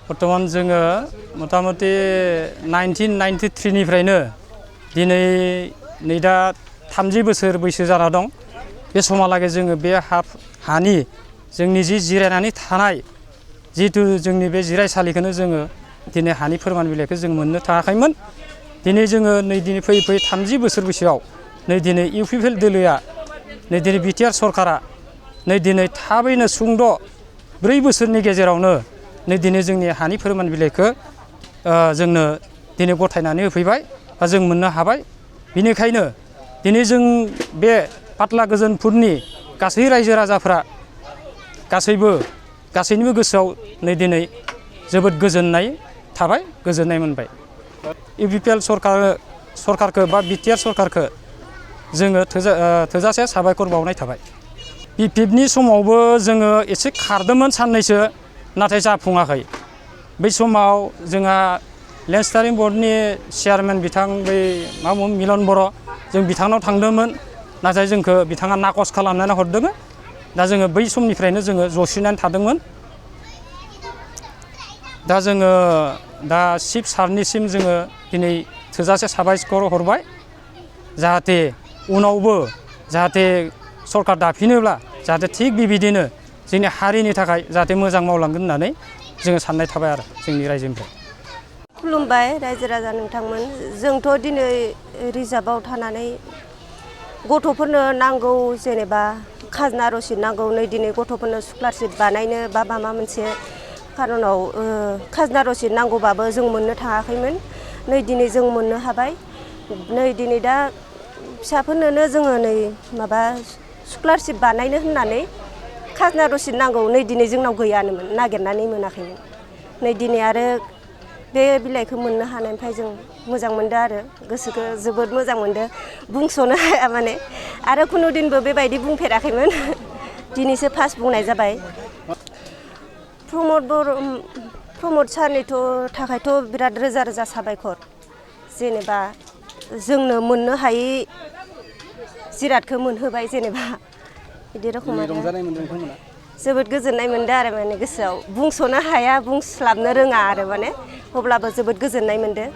बर्तमान जोङो मतामति 1993 निफ्रायनो दिनै नै दा 30 बोसोर बैसो जाना दं। बे समहालागै जोङो बे हानि जोंनि जि जिरायनानै थानाय जिहेतु जोंनि बे जिरायसालिखौनो जोङो दिनै हानि फोरमान बिलाइखौ जों मोननो थाङाखैमोन। दिनै जोङो नै दिनै फैयै फैयै 30 बोसोर बैसोआव नै दिनै इउपिपिएल दोलोआ नै दिनै बिटिआर सरकारा नै दिनै थाबैनो सुंद' 4 बोसोरनि गेजेरावनो नै दिनै जोंनि हानि फोरमान बिलाइखौ जोंनो दिनै गथायनानै होफैबाय बा जों मोननो हाबाय। बिनिखायनो दिनै जों बे पाटला गोजोनपुरनि गासै रायजो राजाफ्रा गासैनिबो गोसोआव नै दिनै जोबोद गोजोननाय थाबाय, गोजोननाय मोनबाय। इउपिपिएल सरकारखौ बा बिटिआर सरकारखौ जोङो थोजासे साबायखर बावनाय थाबाय। बिपिएफनि समावबो जोङो एसे खारदोंमोन साननैसो, नाथाय जाफुङाखै। बै समाव जोंहा लेन्ड स्लारिं बर्डनि चेयारमेन बिथां बै मिलन बर' जों बिथांनाव थांदोंमोन, नाथाय जोंखौ बिथाङा नाकच खालामनानै हरदों। दा जोङो बै समनिफ्रायनो जोङो जसिनानै थादोंमोन। दा जोङो दा चिफ सारनिसिम जोङो दिनै थोजासे साबायखर हरबाय, जाहाथे उनावबो जाहाथे सरकार दाफिनोब्ला जाहाथे थिग बेबायदिनो जोंनि हारिनि थाखाय जाहाथे मोजां मावलांगोन होननानै जोङो साननाय थाबाय आरो जोंनि रायजोनिफ्राय। खुलुमबाय रायजो राजा नोंथांमोन। जोंथ' दिनै रिजार्भआव थानानै गथ'फोरनो नांगौ, जेनेबा खाजोना रसिद नांगौ। नै दिनै गथ'फोरनो स्कलारशिप बानायनो बा माबा मोनसे खार'नाव खाजोना रसिद नांगौबाबो जों मोननो थाङाखैमोन। नै दिनै जों मोननो हाबाय। नै दिनै दा फिसाफोरनोनो जोङो नै माबा स्कलारशिप बानायनो होननानै खाजोना रसिद नांगौ। नै दिनै जोंनाव गैयानोमोन, नागिरनानै मोनाखैमोन। नै दिनै आरो बे बिलाइखौ मोननो हानायनिफ्राय जों मोजां मोनदों आरो गोसोखौ जोबोद मोजां मोनदों, बुंस'नो हाया माने। आरो खुनु दिनबो बेबायदि बुंफेराखैमोन, दिनैसो फार्स्ट बुंनाय जाबाय। प्रमद सारनिथ' थाखायथ' बिराद रोजा रोजा साबायखर। जेनेबा जोंनो मोननो हायै जिरादखौ मोनहोबाय, जेनेबा बिदि रखम आरो जोबोद गोजोननाय मोनदों आरो माने गोसोआव बुंस'नो हाया, बुंस्लाबनो रोङा आरो माने, अब्लाबो जोबोद गोजोननाय मोनदों।